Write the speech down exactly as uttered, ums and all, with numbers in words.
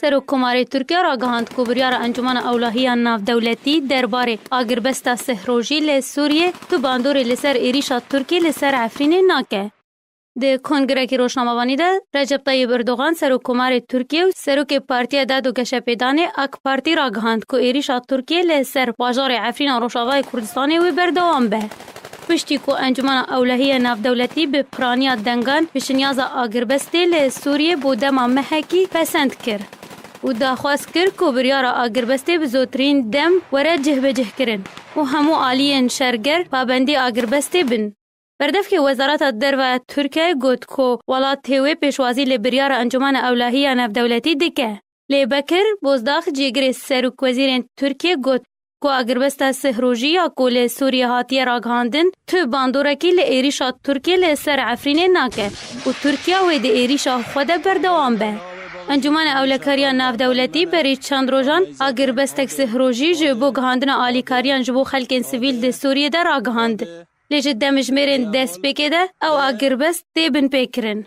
Serokkomarê Tirkiye ragihand ku biryara Encûmena Ewlehiya Navdewletî derbarê agirbesta sih rojî li Sûriyê tu bandorê li ser êrîşa Tirkiyê li ser Efrînê nake. Di kongrekî rojnamevanî de Recep Tayyip Erdogan, Serokkomarê Tirkiye û Serokê Partiya Dad û Geşepêdanê AK Partî ragihand ku êrîşa Tirkiye li ser bajarê Efrîna Rojavayê Kurdistanê wê berdewam be. Piştî ku Encûmena Ewlehiya Navdewletî bi piraniya dengan pêşinyaza agirbestê li Sûriyê bo dema mehekî pesend kir û daxwaz kir ku biryara agirbestê bi zûtirîn dem were cihbecihkirin û hemû aliyên şerger pabendî agirbestê bin. Berdevkê Wezareta Derve Tirkiye got ku welatê wê pêşwazî li biryara Encûmena Ewlehiya Navdewletî dike. Lê Bekir Bozdağ, cîgirê serokwezîrên Tirkiye, got ku agirbesta sih rojî ya ku li Sûriyê hatiye ragihandin, tu bandorekî li êrîşa Tirkiye li ser Efrînê nake û Tirkiye wê di êrîşa xwe de berdewam be. Encûmena Ewlekariya Navdewletî berî çend rojan agirbestek sih rojî ji bo gihandina alîkariyan ji bo xelkên sivîl di Sûriyê de ragihand. Lê ji demjimêrên destpêkê de ew agirbest tê binpêkirin.